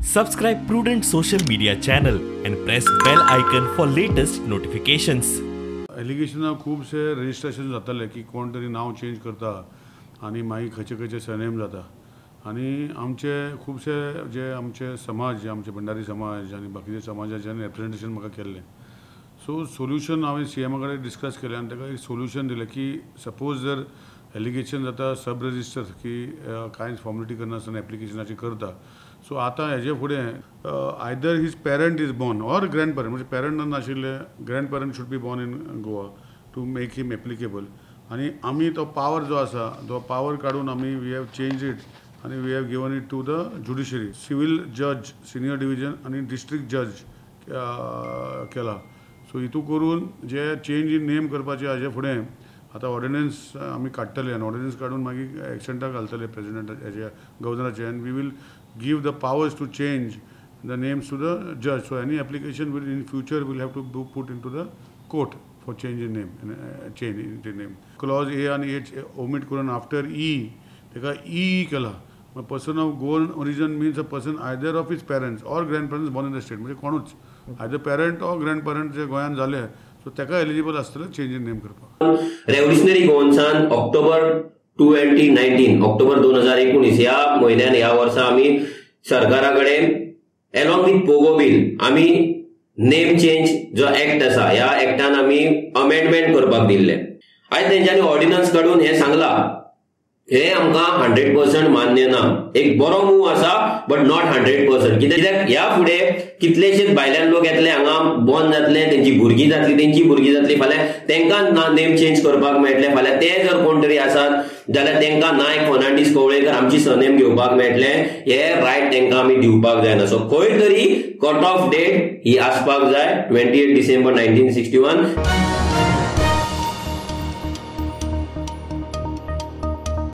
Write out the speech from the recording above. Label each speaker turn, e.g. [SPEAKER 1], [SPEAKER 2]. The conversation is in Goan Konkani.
[SPEAKER 1] Subscribe Prudent social media channel and press bell icon for latest notifications.
[SPEAKER 2] एलिगेशनां खुबशे रजिस्ट्रेशन जाताले की कोण तरी नांव चेंज करता आनी मागीर खंयचे खंयचे सरनेम जाता आनी आमचे खुबशे जे आमचे समाज, जे आमचे भंडारी समाज आनी बाकीचे समाजाच्यान रेप्रेजेंटेशन म्हाका केल्लें. सो सोल्युशन हांवें सीएमा कडेन डिस्कस केलें आनी ताका एक सोल्युशन दिलें की सपोज जर एलिगेशन जाता सब रजिस्टर की कांयच फॉर्मेलिटी करनासतना एप्लिकेशनाची करता, सो आतां हेजे फुडें either his parent is born or grand parent, म्हणजे पेरंट नाशिल्ले grand parent should be born in Goa to make him applicable. आनी आमी तो पावर जो आसा तो पावर काडून आमी we have change it आनी we have given it to the judiciary. Civil जज सिनियर डिविजन आनी डिस्ट्रिक्ट जज केला. सो हितू करून जे चेंज इन नेम करपाचे हाजे फुडें आतां ऑर्डिनन्स आमी काडटले आनी ऑर्डिनन्स काडून मागीर एक्शेंटाक घालतले प्रेजिडेंट हेजे गव्हर्नराचे and we will give the powers to change the names to the judge. So any application will in future will have to be put into the court for change in name, change in the name. Clause A and H omit करून after E teka E केला. Person of Goan origin means a person either of his parents or grandparents born in the state. म्हणजे कोणूच either parent or grandparent जे गोंयांत जाले सो तेका एलिजिबल आसतले चेंज इन नेम करपाक.
[SPEAKER 3] रेव्होल्युशनरी गोवन्सान ऑक्टोबर 2019, ऑक्टोबर 2019 ह्या म्हयन्यान ह्या वर्सा आमी सरकारा कडेन एलॉंग विथ पोगो बील आमी नेम चेंज जो एक्ट आसा ह्या एक्टान आमी अमेंडमेंट करपाक दिल्ले. आयज तेंच्यांनी ऑर्डिनन्स काडून हें सांगलां, हें आमकां 100% मान्य ना. एक बरो मूव आसा बट not 100%. कित्याक ह्या फुडें कितलेशेच भायल्यान लोक येतले हांगा बॉर्न जातले, तेंची भुरगीं जातली, तेंची भुरगीं जातली, फाल्यां तेंकां नेम चेंज करपाक मेळटलें. फाल्यां ते जर कोण तरी आसात जाल्यार तेंकां नायक फर्नांडीस कवळेकर आमची सरनेम घेवपाक मेळटलें, हे रायट तेंकां आमी दिवपाक जायना. सो खंय तरी कट ऑफ डेट ही आसपाक जाय 28 डिसेंबर 1961.